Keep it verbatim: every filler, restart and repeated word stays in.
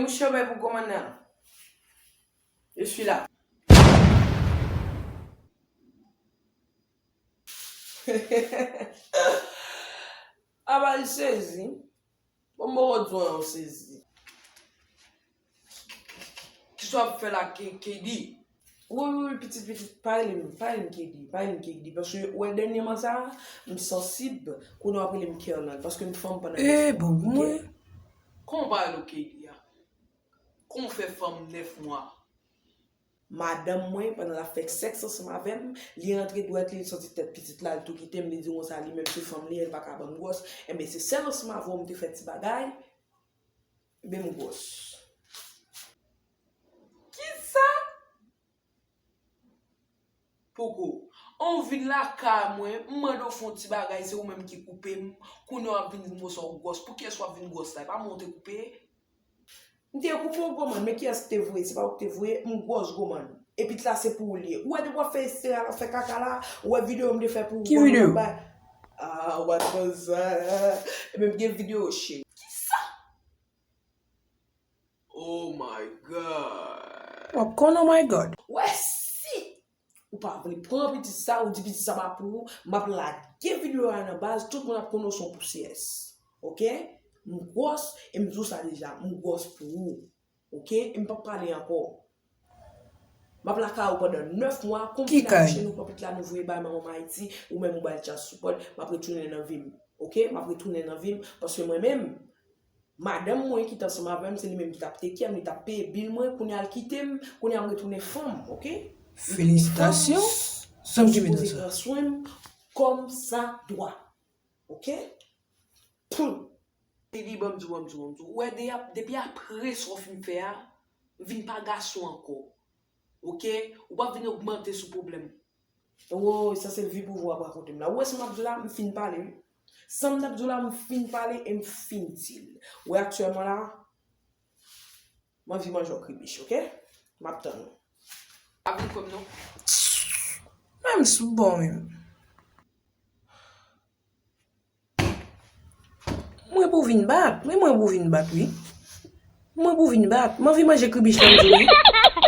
Mouche bay pou kòmandan. Je suis là. Aba l sezi. Bon, m poko di w anyen, w sezi. Kisa w ap fè la, K-, K D? Wi, wi, wi, pitit, pitit, pa rele m, pa rele m K D, pa rele m K D, paske w wè dènyèman sa, m sansib, kounye a w ap rele m Kernel, paske m fanm pandan nèf mwa. Eh, bon, pou mwen. Kòman w pa rele w K D a? Kòman w fè fanm nèf mwa? Madanm mwen, pandan l ap fè sèks ansanm avè m, li rantre dwèt li, li sòti tèt pitit la, li tou kite m, li di konsa, li menm se fanm li, li pa ka ban m gwòs. Enben, se sèl ansanm avè w m te fè ti bagay, enben m gwòs. Kisa? Poko. An w vin lakay mwen, m mande w fè yon ti bagay, se ou menm ki koupe m. Kounye a w ap vin di m konsa w gwòs. Pou kiyès w ap vin gwòs la? E pa mwen w te koupe? M te koupe w, gwo mann, men kiyès ki te voye? Se pa ou ki te voye, m gwòs, gwo mann. Epi la se pou ou li ye. Ou wè depi w ap fè estera la, fè kaka la, ou wè videyo m te fè pou ou. Ki videyo? Ah, w ap konsa. Ebyen, m gen videyo, cheri. Kisa? Oh my God. W ap konn, oh my God. Wè si ou pa vle pran pitit sa, ou di pitit sa pa pou ou, m ap lage videyo a nan baz, tout moun ap konnen w se yon pousiyès. Oke? M gwòs, e m di w sa deja, m gwòs pou ou. Oke? E m p ap pale ankò. M ap lakay ou pandan nèf mwa, konbyen lajan nou pran pitit la, nou voye bay manman m Ayiti, ou menm ou bay l child support, m ap retounen nan vi m. Oke? M ap retounen nan vi m, paske mwen menm, madanm mwen ki t ansanm avè m, se li menm ki t ap take care m, li t ap peye bil mwen, kounye a l kite m, kounye a m retounen fanm, oke? Felisitasyon. Sa m sipoze pran swen m kòm sa dwa. Oke? Poum. Baby, ban m di w, ban m di w, ban m di w. Ou wè, de-, depi apre sa w fin fè a, vin pa gason ankò. Oke? Ou p ap vin ogmante sou pwoblèm. Woy, sa se vi pou vwa pa kote m la. Ou wè sa m ap di w la, m fin pale, wi. Sa m t ap di w la, m fin pale e m fin di l. Ou wè aktyèlman la, m anvi manje yon kribich, oke? M ap tann ou. Pa vin kwè m non. Menm sou bon menm. Mwen pou vin bat, wi, mwen pou vin bat, wi. Mwen pou vin bat. M anvi manje kribich la, m di w, wi.